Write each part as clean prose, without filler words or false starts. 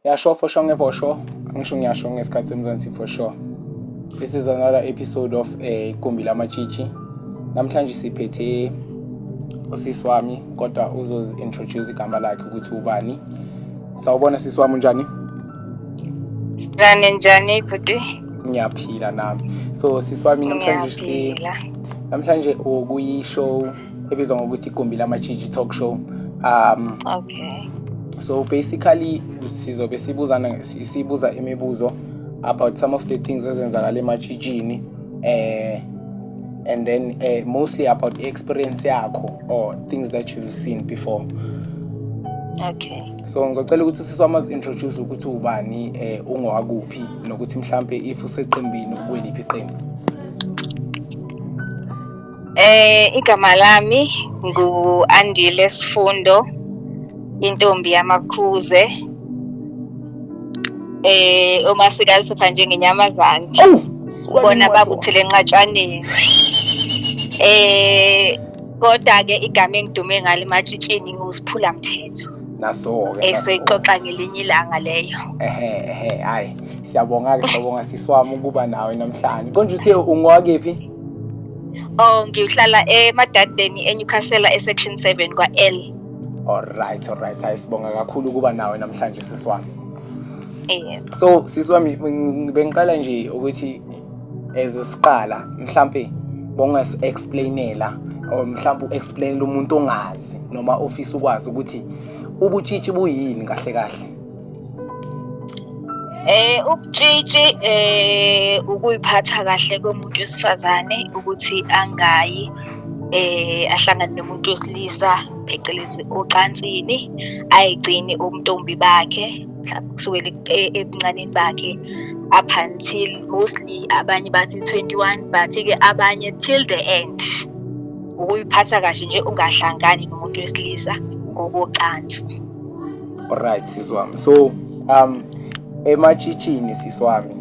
Yasho for sure for sure. Angisho ngiyasho ngesikhathi seMzansi for sure. This is another episode of Igumbi Lamatshitshi. Namhlanje siphethe usisi wami kodwa uzozi-introduce igama lakhe ukuthi ubani. Sawubona sisi wami, unjani? Njani njani bhuti? Ngiyaphila nami. So sisi wami, namhlanje si Ngiyaphila. namhlanje ukuyi-show ebizwa ngokuthi Igumbi Lamatshitshi talk show. So basically sizobe sibuzana, sibuza imibuzo about some of the things ezenzakala ematshitshini, and then mostly about the experience yakho or things that you've seen before. So ngizocela ukuthi usisi wami azi-introduce ukuthi ubani, ungowakuphi, nokuthi mhlampe if useqembini ukweliphi iqembu. Igama lami ngu Andile Sifundo, intombi yamakhuze. Omasika liphepha njengenyamazane. Oh, Bona babuthele enqatshaneni. Kodwa ke igama engidume ngalo ematshitshini nguSiphula Mthetho. Naso-ke. Eseyixoxa ngelinye ilanga leyo. Ehe, hayi, siyabonga-ke, siyabonga sisi wami ukuba nawe namhlanje. Konje uthe ungowakephi? Oh, ngihlala eMadadeni eNewcastle esection 7 kwa L. Alright, hayi, sibonga kakhulu ukuba nawe namhlanje sisi wami. Eh. So sisi wami, bengiqala nje ukuthi as siqala mhlambe bongasi-explainela or mhlambe u-explainela umuntu ongazi noma ofisa ukwazi ukuthi ubutshitshi buyini kahle kahle. Ubutshitshi ukuyiphatha kahle komuntu wesifazane ukuthi angayi ahlangane nomuntu wesilisa phecelezi ocansini, ayigcine ubuntombi bakhe mhlawumbe kusukela ebuncaneni bakhe up until mostly abanye bathi 21, but ke abanye till the end. Ukuyiphatha kahle nje, ungahlangani nomuntu wesilisa ngokocansi. Alright sisi wami, so ematshitshini sisi wami,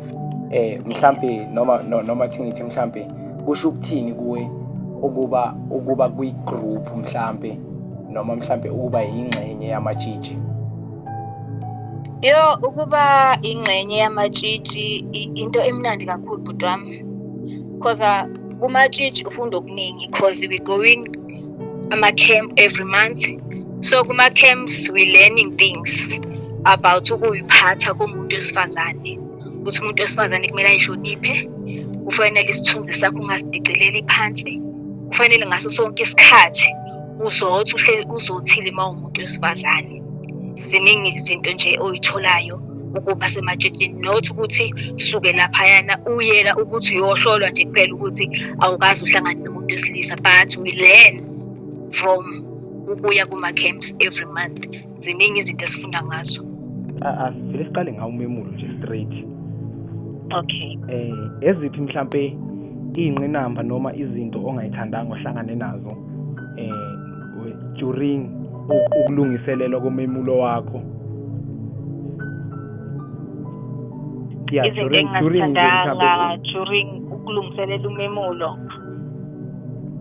mhlambe noma noma thingithi mhlambe kusho ukuthini kuwe ukuba kwi-group mhlambe noma mhlambe ukuba yingxenye yamatshitshi? Yo, ukuba ingxenye yamatshitshi into emnandi kakhulu bhuti wami. Because kumatshitshi ufunda okuningi, because we going ama camp every month. So kuma camps we learning things about ukuyiphatha komuntu wesifazane. Ukuthi umuntu wesifazane kumele ayihloniphe, kufanele isithunzi sakho ungasidicileli phansi, kufanele ngaso sonke isikhathi uzothi uhleli uzothile uma umuntu wesifazane. Ziningi izinto nje oyitholayo ukuba sematshitshini, not ukuthi suke laphayana uyela ukuthi uyohlolwa nje kuphela ukuthi awukaze uhlangane nomuntu wesilisa, but we learn from ukuya kuma-camps every month. Ziningi izinto esifunda ngazo. Asivele siqale ngawo umemulo nje straight. Okay. Eziphi mhlambe iy'ngqinamba noma izinto ongayithandanga ohlangane nazo during ukulungiselelwa komemulo wakho? Yeah, izinto during nje engingazithandanga mhlambe during ukulungiselela umemulo.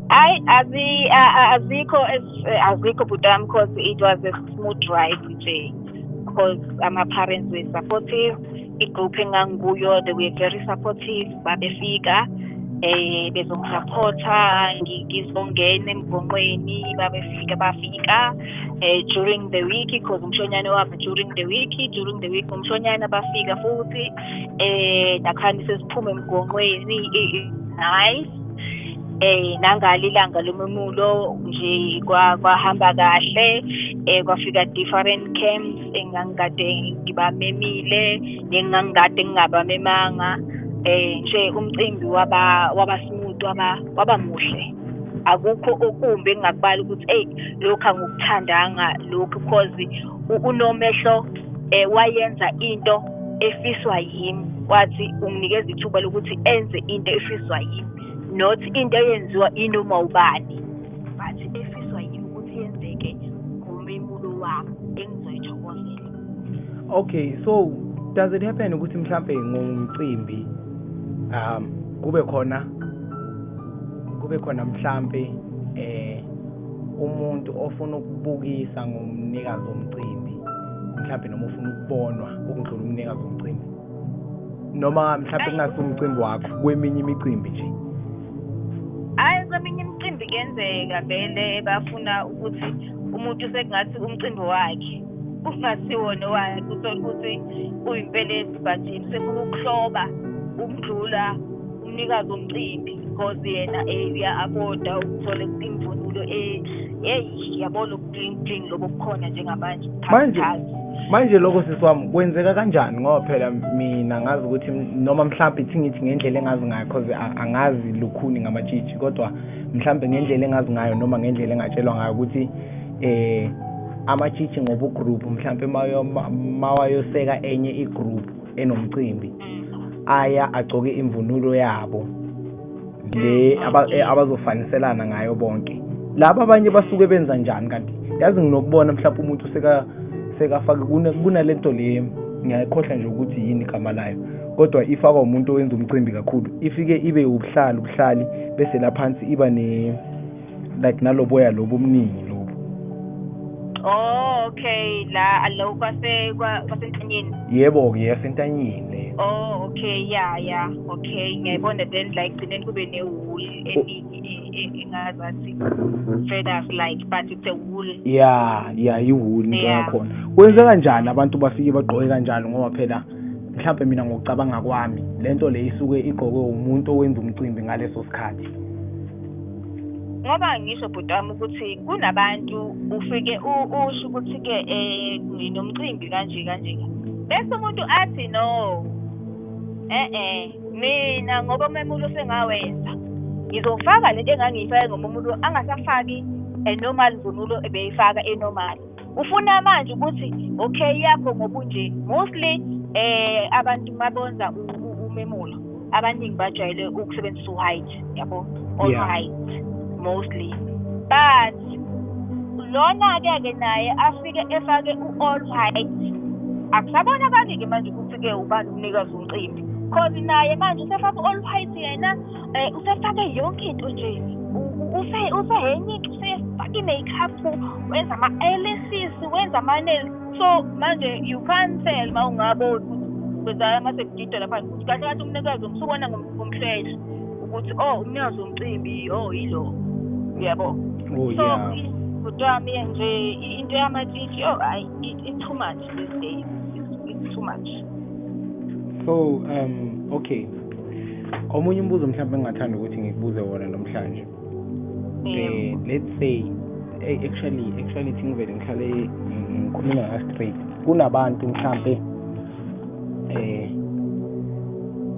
Hayi, azikho, azikho bhuti wami, because it was a smooth ride nje, because ama parents were supportive, i-group engangikuyo they were very supportive, babefika bezongisupporta ngizongena emgonqweni, babefika bafika during the week, because umshonyane wabo during the week umshonyana bafika futhi nakhani sesiphuma emgonqweni, nice. Nangali ilanga lomemulo nje kwahamba kahle, kwafika different camps engangikade ngibamemile nengangikade ngingabamemanga, nje umcimbi waba smooth, waba muhle. Akukho okumbi engingakubala ukuthi hey, lokhu angikuthandanga lokhu, because unomehlo wayenza into efiswa yimi, wathi unginikeza ithuba lokuthi enze into efiswa yimi, not into eyenziwa inoma ubani, but efiswa yimi ukuthi yenzeke ngomemulo wami engizoyithokozela. Okay, so does it happen ukuthi mhlambe ngomcimbi kube khona mhlambe umuntu ofuna ukubukisa ngomnikazi womcimbi? mhlambe noma ufuna ukubonwa ukudlula umnikazi womcimbi, noma mhlambe kungasi umcimbi wakho, kweminye imicimbi nje? Hayi, kweminye imicimbi kuyenzeka vele bafuna ukuthi umuntu sekungathi umcimbi wakhe ungasiwona owakhe, uthole ukuthi uyimpelesi but sefuna ukuhloba ukudlula umnikazi womcimbi because yena uya-afforda ukuthola imvunulo, hey, yabo, lo-bling bling lobo bukhona njengamanje. Manje lokho, sisi wami, kwenzeka kanjani? Ngoba phela mina ngazi ukuthi noma mhlawumbe ithi ngithi ngendlela engazi ngayo, cause angazi lukhuni ngamatshitshi, kodwa mhlawumbe ngendlela engazi ngayo noma ngendlela engatshelwa ngayo ukuthi amatshitshi ngoba ugroup mhlawumbe mawayoseka enye igroup enomcimbi, aya agcoke imvunulo yabo le abazofaniselana ngayo bonke. Laba abanye basuke benza njani kanti? Yazi, nginokubona mhlawumbe umuntu sekafake kunalento le, ngiyayikhohlwa nje ukuthi yini igama layo, kodwa ifakwa umuntu owenza umcimbi kakhulu, ifike ibe ubuhlali ubuhlali, bese la phansi iba ne like naloboya lobu omningi lobu. Oh, okay, la lo kwasentanyeni. Yebo-ke, yasentanyeni leyo. Oh, okay, yeah, okay, ngiyayibona. Then like gcineni kube ne-wool eningi, engazathi feathers like, but it's a wool. Yeah, iwool into yakhona. Kwenze kanjani abantu bafike bagqoke kanjalo? Ngoba phela mhlawumbe mina ngokucabanga kwami lento le isuke igqokwe umuntu owenza umcimbi ngaleso sikhathi. Ngoba ngisho, bhuti wami, ukuthi kunabantu ufike usho ukuthi-ke nginomcimbi kanje kanje, bese umuntu athi, "No, mina ngoba umemulo sengawenza, ngizofaka lento engangiyifake ngomemulo." Angasafaki enormal mvunulo ebeyifaka enormal, ufuna manje ukuthi okay yakho ngobunje. Mostly abantu mabonza umemulo abaningi bajwayele ukusebenzisa u-white, yabo, all white mostly, but lona-ke ke naye afike efake u-all white, akusabonakali-ke manje ukuthi-ke ubani umnikazi womcimbi, cause naye manje usefake u-all white yena, usefake yonke into nje, usehenye into, usefake i-makeup, wenza ama-eyelashes, wenza ama-nails. So manje you can't tell uma ungaboni ukuthi kwenzakala mase kugidwa lapha ukuthi kahle kahle umnikazi umsubona ngomhlehlo ukuthi, oh, umnikazi womcimbi, oh, yilo, uyabo? Oh. So bhuti wami nje, into yamatshitshi, oh hayi, it's too much these days, it's too much. So okay, omunye umbuzo mhlawumbe engingathanda ukuthi ngikubuze wona namhlanje, let's say actually thi ngivele ngihlale ngikhuluma nga straight, kunabantu mhlambe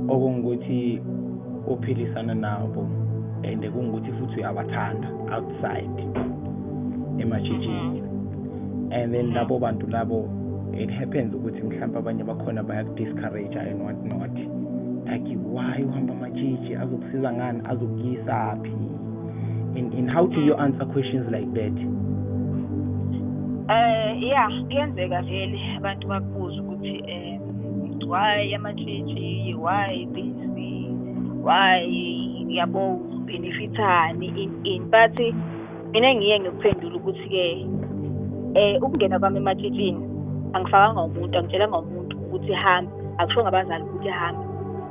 okungukuthi uphilisana nabo and kungukuthi futhi uyabathanda outside ematshitshini, and then labo bantu labo, it happens ukuthi mhlawumbe abanye bakhona bayaku-discourage and what not, like, why uhamba amatshitshi, azokusiza ngani, azokuyisaphi? In how do you answer questions like that? Yeah, kuyenzeka vele abantu bakubuza ukuthi why amatshitshi, why this, why, yabo, benefithani in, but mina ngiye ngikuphendula ukuthi ke ukungena kwami ematshitshini angifakanga umuntu, angitshelanga umuntu ukuthi hamba, akusho ngabazali ukuthi hamba,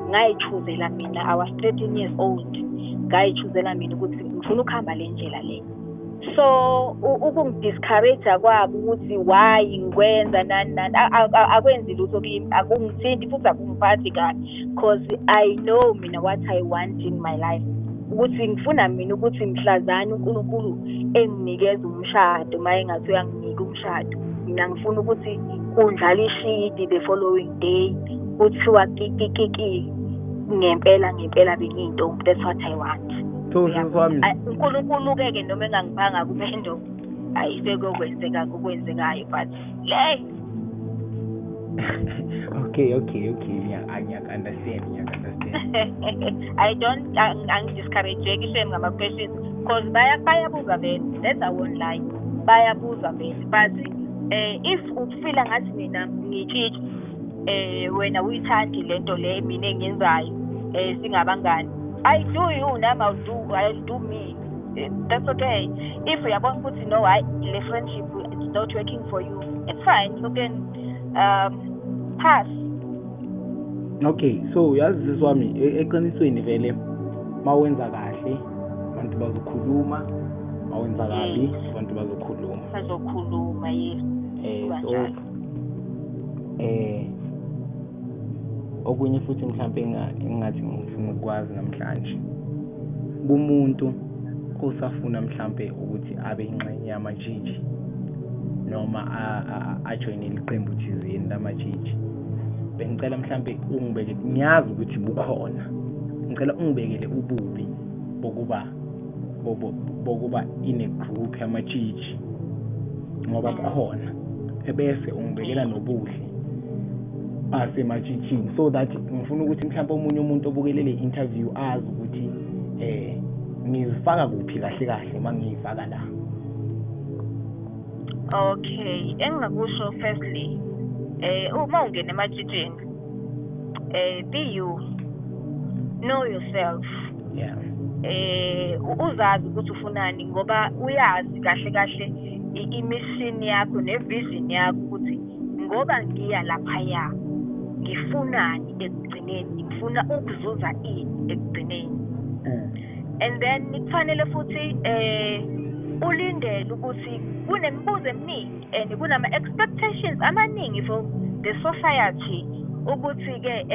ngayichoosela mina. I was 13 years old, ngayichoosela mina ukuthi ngifuna ukuhamba le ndlela le. So ukungidiscourage kwabo ukuthi why ngikwenza nani nani akwenzi lutho kimi, akungithinti futhi akungiphathi kabi, because I know mina what I want in my life, ukuthi ngifuna mina ukuthi mhlazane uNkulunkulu enginikeza umshado, uma engathi uyanginika umshado, mina ngifuna ukuthi kundlala ishidi the following day, kuthiwa kikikiki, ngempela ngempela bengiyintombi. That's what I want. So sisi wami, uNkulunkulu-ke ke noma engangiphanga kumendo, hayi, sekuyokwenzeka okwenzekayo, but le Okay, ngiyak-understand, ngiyak-understand. I don't angidiscourage shame ngama-questions, cause bayabuza vele, that's, I won't lie, bayabuza vele, but if ufila ngathi mina ngitshitshi, wena uyithandi lento le mina engiyenzayo, singabangani, I do you, nami I'll do me. That's okay. If uyabona ukuthi no, hayi, le friendship, it's not working for you, it's fine, you can Pass. Okay, so yazi sisi wami, eqinisweni vele mawenza kahle abantu bazokhuluma, mawenza kabi abantu bazokhuluma. Bazokhuluma, yes. So okunye futhi mhlambe engathi ngifuna ukwazi namhlanje, kumuntu osafuna mhlambe ukuthi abe ingxenye yamatshitshi noma ajoyine iqembu thizeni lamatshitshi, bengicela mhlambe ungibeke, ngiyazi ukuthi bukhona, ngicela ungibekele ububi bokuba ine group yamatshitshi, ngoba bukhona, ebese ungibekela nobuhle basematshitshini, so that ngifuna ukuthi mhlawumbe omunye umuntu obukele le interview azi ukuthi ngizifaka kuphi kahle kahle uma ngiyifaka la. Okay, engingakusho firstly, uma ungena ematshitshini, be you, know yourself. Yeah. Uzazi ukuthi ufunani, ngoba uyazi kahle kahle i-mission yakho ne-vision yakho ukuthi ngoba ngiya laphaya ngifunani ekugcineni, ngifuna ukuzuza ini ekugcineni. And then kufanele futhi ulindele ukuthi kunemibuzo eminingi and kunama-expectations amaningi from the society ukuthi-ke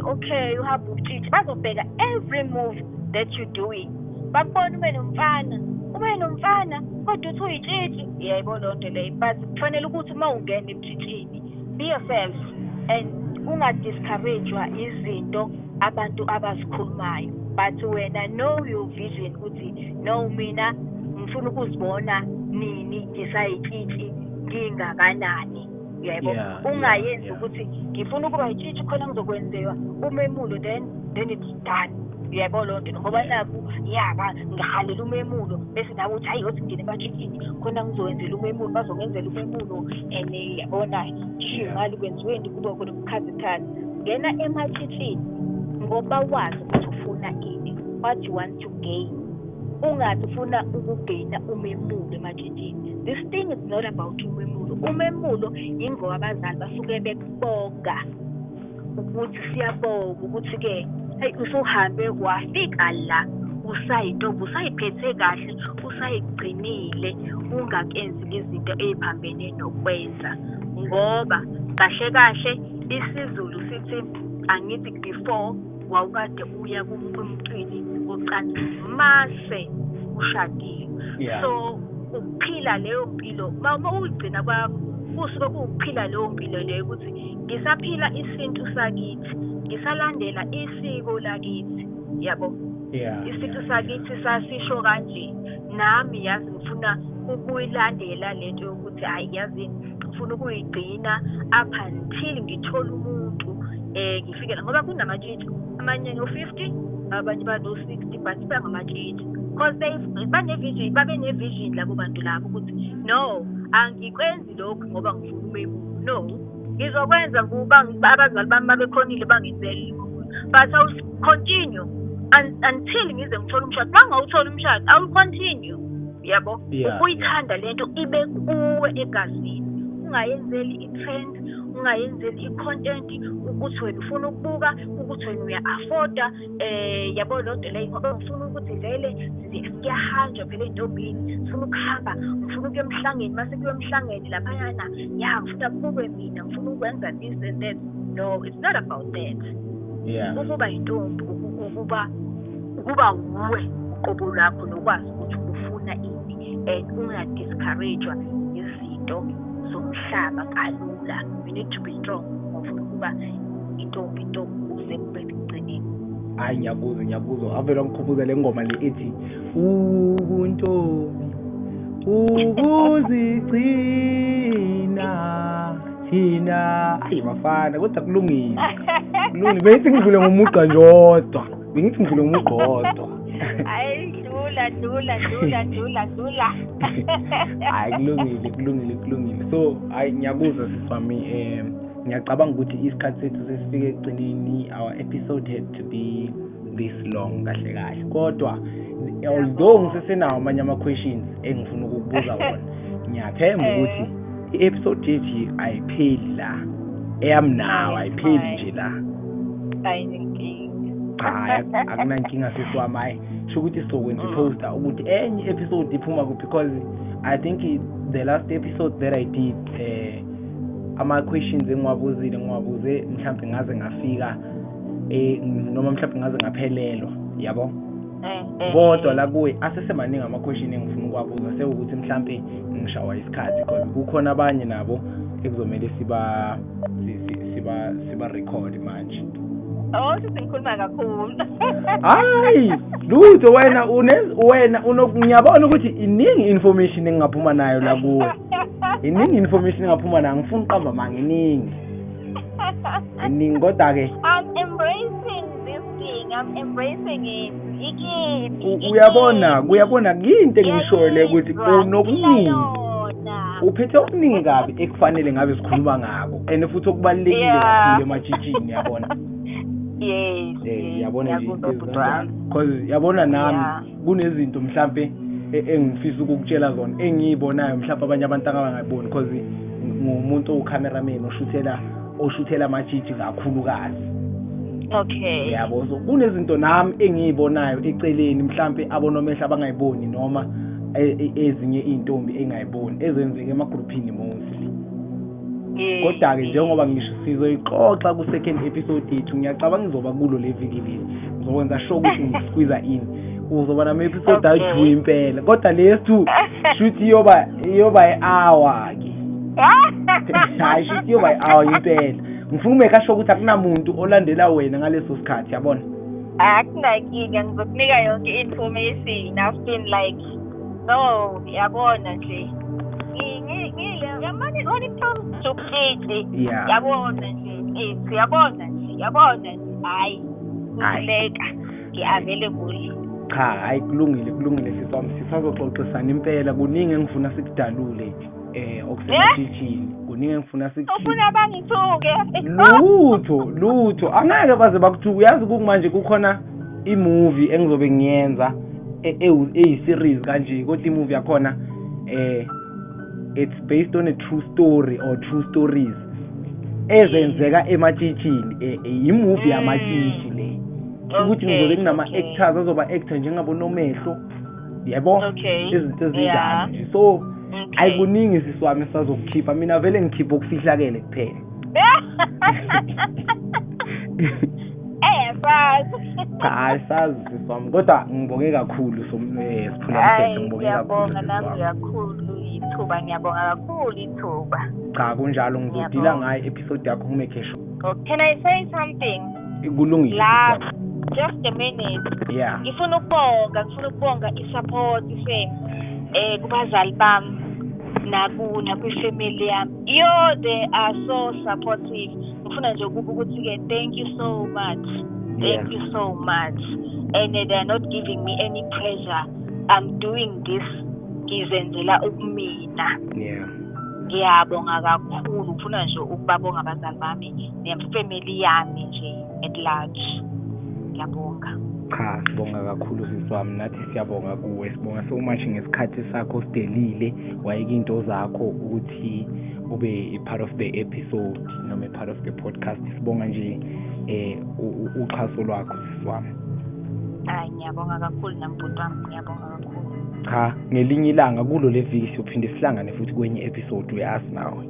okay, uhamba ubutshitshi, bazobheka every move that you doing, bakubona ube nomfana kodwa uthi uyitshitshi, yebo loo nto leyo. But kufanele ukuthi uma ungena ebutshitshini, be yourself and unga-discourage-wa izinto abantu abazikhulumayo, but wena know your vision ukuthi no, mina ngifuna ukuzibona nini ngisayitshitshi, ngingakanani, yebo. Ungayenzi ukuthi ngifuna ukuba yitshitshi khona ngizokwenziwa umemulo, then it's done, yebo loo nto, ngoba naku yaba ngihalela umemulo, bese nawe uthi hayi othi ngene ematshitshini khona ngizowenzela umemulo, bazongenzela umemulo and yabona ngisho imali kwenziweni kuba khona ubukhazikhazi. Ngena ematshitshini ngoba wazi ukuthi ufuna ini, what you want to gain. Ungathi ufuna ukugeyina umemulo ematshitshini. This thing is not about umemulo. Umemulo yingoba abazali basuke bekubonga ukuthi siyabonga ukuthi-ke hey usuhambe wafika la, usayintombi, usayiphethe kahle, usayigcinile, ungakenzi izinto ey'phambene nokwenza. Ngoba kahle kahle isiZulu sithi angithi before wawukade uya kumntwini wocansi mase ushadile. So ukuphila leyo mpilo uma uyigcina kwakho kusuke kuwukuphila leyo mpilo leyo ukuthi ngisaphila isintu sakithi, ngisalandela isiko lakithi, yabo. Isintu sakithi sasisho kanje, nami yazi ngifuna ukuyilandela lento yokuthi hayi yazi ngifuna ukuyigcina up until ngithola umuntu ngifikela, ngoba kunamatshitshi amanye no-50, abanye bano-60, but bangamatshitshi because they bane-vision, babe ne-vision labo bantu labo ukuthi no, angikwenzi lokhu ngoba ngifuna umemulo, no, ngizokwenza ngoba abazali bami babekhonile bangenzele, but I will continue until ngize ngithole umshado. Uma ngawuthola umshado, I will continue, yabo. Ukuyithanda lento ibe kuwe egazini, ungayenzeli i-trend, ungayenzeli i-content ukuthi wena ufuna ukubuka, ukuthi wena uya-afforda, yabo loo nto leyo, ngoba ngifuna ukuthi vele kuyahanjwa phela ey'ntombini, ngifuna ukuhamba, ngifuna ukuya emhlangeni, mase kuya emhlangeni laphayana, ya ngifuna kubukwe mina, ngifuna ukwenza this and that. No, it's not about that. Ukuba yintombi, ukuba wuwe uqobo lwakho nokwazi ukuthi ufuna ini and unga-discourage-wa izinto zomhlaba kalula. You need to be strong ufuna ukuba intombi uze kube ekugcineni. Hayi ngiyakuzwa avela ngikhumbuza le ngoma le ethi ubuntombi ukuzigcina thina. Ayi bafana, kodwa kulungile. Kulungile, bengithi ngidlule ngomugqa nje wodwa. Bengithi ngidlule ngomugqa wodwa. Hayi dlula. Hayi kulungile. So hayi ngiyakuzwa sisi wami, ngiyacabanga ukuthi isikhathi sethu sesifike ekugcineni. Our episode had to be this long kahle kahle, kodwa although ngisesenawo amanye ama-questions engifuna ukukubuza wona, ngiyathemba ukuthi i-episode yethu ayipheli la. Eyami nawe ayipheli nje la. Ayinkinga. Cha, akunankinga sisi wami, hayi. Sho ukuthi sizokwenza i-poster ukuthi enye episode iphuma kuphi, because I think the last episode that I did, ama-questions engiwabuzile ngiwabuze mhlampe ngaze ngafika noma mhlampe ngaze ngaphelelwa, yabo. Kodwa la kuwe asesemaningi ama-question engifuna ukuwabuza, sewukuthi mhlampe ngishawa isikhathi, because kukhona abanye nabo ekuzomele siba siba siba record manje. Oh, sengikhuluma kakhulu. Hayi, lutho, wena wena ngiyabona ukuthi iningi information engingaphuma nayo la kuwe. Iningi information engaphuma nayo, ngifuna uqamba manga, iningi. Iningi, kodwa ke I'm embracing this thing. I'm embracing it. Ikimi. Uyabona kuyinto engishoyo le ukuthi unokuningi. Uphethe okuningi kabi ekufanele ngabe sikhuluma ngako, and futhi okubalulekile kakhulu ematshitshini, yabona. Yes. Yabona nje into ezikanjalo, because yabona nami kunezinto mhlambe engifisa ukukutshela zona engiyibonayo mhlambe abanye abantu abangayiboni, because ngumuntu owu-cameraman oshuthela amatshitshi kakhulukazi. Okay. Yabo, so kunezinto nami engiyibonayo eceleni mhlambe abonomehlo abangayiboni, noma ezinye iy'ntombi engayiboni ezenzeka emagruphini mostly. Kodwa-ke njengoba ngisho sizoyixoxa ku-second episode yethu, ngiyacabanga izoba kulo le viki leli. Ngizokwenza sure ukuthi ngisqueeze in. Uzoba nama-episode ayi-2 impela, kodwa lesi 2 shuthi iyoba i-hour ke. Hayi, shuthi iyoba i-hour impela. Ngifuna ukumake sure ukuthi akunamuntu olandela wena ngaleso sikhathi, yabona. Akunankinga, ngizokunika yonke information. I've been like, no, yabona nje. Ngile when it comes to tshitshi, yabona nje, yabona nje, yabona nje, hayi, ngileka, ngi-available. Cha, hayi, kulungile sisi wami, sisazoxoxisana impela, kuningi engifuna sikudalule okusematshitshini, kuningi engifuna sikukhiphe. Ufuna bangithuke? Lutho, angeke baze bakuthuke. Uyazi kumanje kukhona i-movie engizobe ngiyenza eyi-series kanje, kodwa i-movie yakhona it's based on a true story or true stories ezenzeka ematshitshini. I-movie yamatshitshi le. Ukuthi ngizobe nginama-actors azoba actor njengabo Nomehlo, yabo, izinto ezinjalo nje. So ayikuningi sisi wami sisazokukhipha, mina vele ngikhipha okufihlakele kuphela. Cha, asazi sisi wami, kodwa ngibonge kakhulu Siphula Mthetho, ngibonge kakhulu. Ngiyabonga nami kakhulu ithuba, ngiyabonga kakhulu ithuba. Cha, kunjalo, ngizodila ngayo episode yakho ngimake sure. Can I say something? Kulungile. La, just a minute. Yeah. Ngifuna ukubonga i-support same kubazali bami nakwi-family yami. Yo, they are so supportive. Ngifuna nje ukuthi ke thank you so much. Thank you so much. And they are not giving me any pressure. I'm doing this ngizenzela ukumina. Yeah. Ngiyabonga kakhulu, ngifuna nje ukubabonga abazali bami ne-family yami nje at large. Ngiyabonga. Cha, sibonga kakhulu sisi wami, nathi siyabonga kuwe, sibonga so much ngesikhathi sakho sidelile, wayeka into zakho ukuthi ube a part of the episode noma a part of the podcast. Sibonga nje uxhaso lwakho sisi wami. Hayi, ngiyabonga kakhulu nambhuti wami, ngiyabonga kakhulu. Cha, ngelinye ilanga kulo le viki siyophinde sihlangane futhi kwenye episode, uyazi nawe.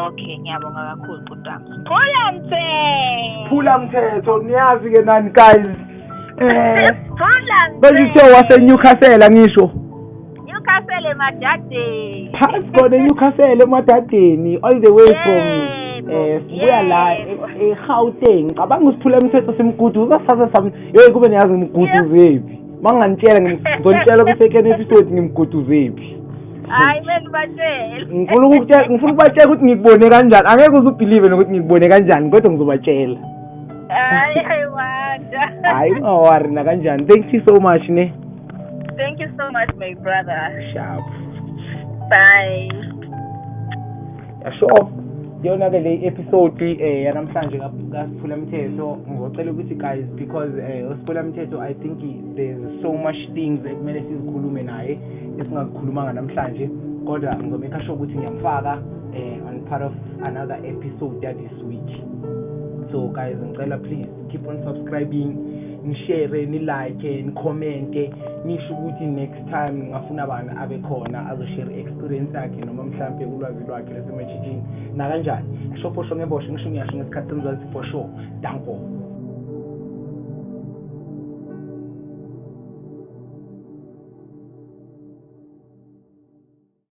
Okay, ngiyabonga kakhulu bhuti wami. Phula mthetho. Phula mthetho, niyazi ke nani guys. Phula mthetho. Bese wase Newcastle ngisho. Newcastle emadadeni. Phansi khona eNewcastle emadadeni, all the way from sibuya la eGauteng. Ngicabanga uSiphula Mthetho simguduza sasa sami. Hey, kube niyazi ngimguduzephi. Manganitshela ngizonitshela ku second episode ngimguduzephi. Hayi, mina batshela. Ngifuna ukubatshela ukuthi ngikubone kanjani. Angeke uze ubelieve nokuthi ngikubone kanjani, kodwa ngizobatshela. Hayi, I wonder. Hayi, ungawari na kanjani. Thank you so much ne. Thank you so much my brother. Sharp. Bye. Sure. Yona ke le episode yanamhlanje kaSiphula Mthetho, ngizocela ukuthi guys, because uSiphula Mthetho I think there's so much things ekumele sizikhulume naye esingazikhulumanga namhlanje. Kodwa ngizomake sure ukuthi ngiyamfaka on part of another episode ya this week. So guys, ngicela please keep on subscribing, nishare, ni-like, ni-commente, nisho ukuthi next time ngingafuna bani abe khona azoshare experience yakhe noma mhlampe ulwazi lwakhe lasematshitshini nakanjani. Sho for sure ngebosho, ngisho ngiyasho ngesikhathi seMzansi for sure. Danko.